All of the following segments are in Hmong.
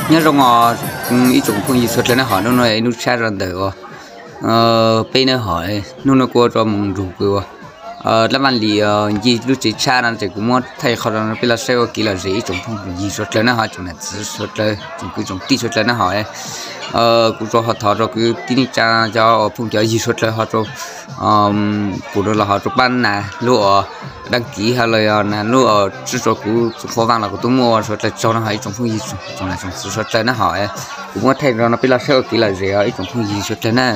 Nyob zoo os ib tsoom phooj ywg suav dlawg na, hom hnub no ib hnub tshab rau ntawm uas peb na, hom hnub no kuv ua rau mus nrug kws uas dab vaj lis ncig lub tsev tshab no ces kuv muab thaij qhov no peb los saib ua kev lom zem ib tsoom phooj ywg suav dlawg na, ho tsoom nam txiv suav dlawg, tsoom kwv tsoom tij suav dlawg na hom. Kuv rua ho thov rau kwv tij neej tsa cov uas phooj cov ywg suav dlawg ho rau pum no los ho rau pab nas lub uas dab kiv ho los yog nas lub uas tswb rua kuv txoom qhuav vaaj los kuv tub muaj ua suav dlawg tsaug na, ho ib tsoom phooj ywg tsoom nam tsoom txiv suav dlawg na hom. Kuv muab thaij rau no peb los saib ua kev lom zem os ib tsoom phooj ywg suav dlawg na.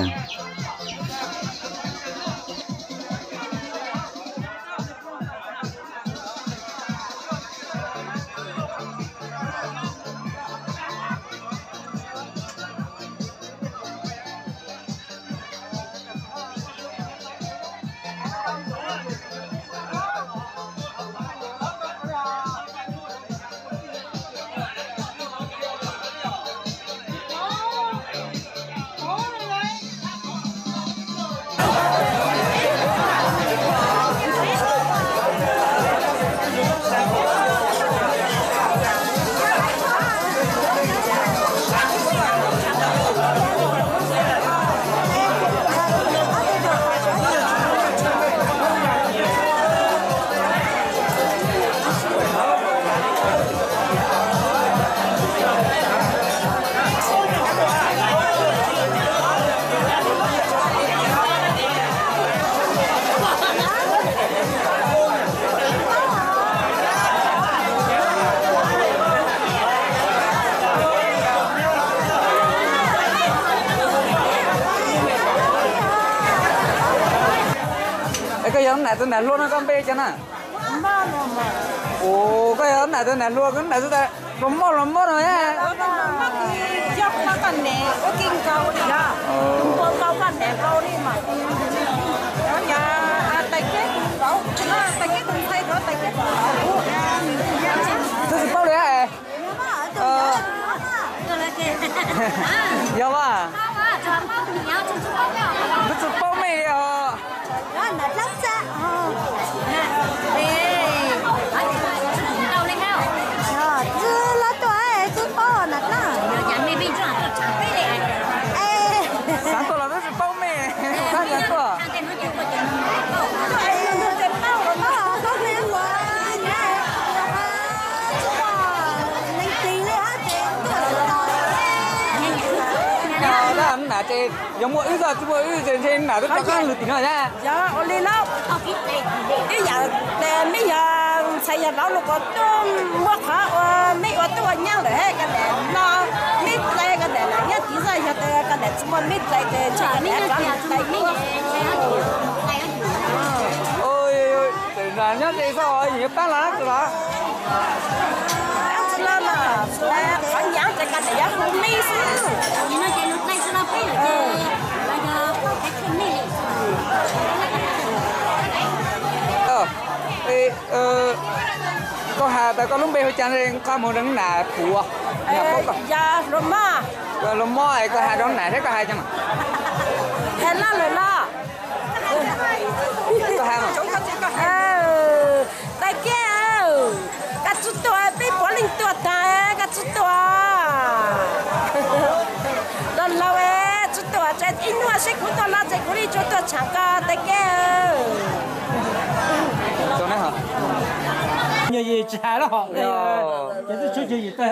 Es koj yog nam tus nam hluas no koj npe cas na? Ua koj yog nam tus nam hluas, koj nam tus los moj los moj no. Twb tsis paub li. Yog mas. Twb tsis paub mej li os. Xav tuaj los twb tsis paub mej, xav tuaj. Nam ces yog muaj wb txoj tsis muaj wb ces ntshe nam twb rov qab lug tim no na. Yog ua li lauj. Twb yam mej yog ntxhais yog vauv lug kuas tuaj muaj qhov ua mej ua tuaj ua nyaab lawm he, koj nam no mej dlai koj nam lawm nyob tim txoj yog koj nam tsis muaj mej dlai ces ntshe koj nam rov lug dlai. Nyob ze xwb os, yuav paab los tsi los? Qhov nyaav ces koj nam yuav hu mej xwb. Koj has tas koj lub npe hu cas, nqa moog rau nam pum. Yog Hluas Mob. Hluas Mob es koj has rau nam seb koj has cas mas. Has loj lawm los. Tais Kiab, koj tsi tuaj peb puav leej tuaj taag, koj tsi tuaj. Los laus es tsi tuaj ces ib hnub seb kuv tuaj los ces kuv li tsuas tuaj tshaam koj Tais Kiab. Nyuag yim tsis hais lawm, ces twb tshuav yim tag.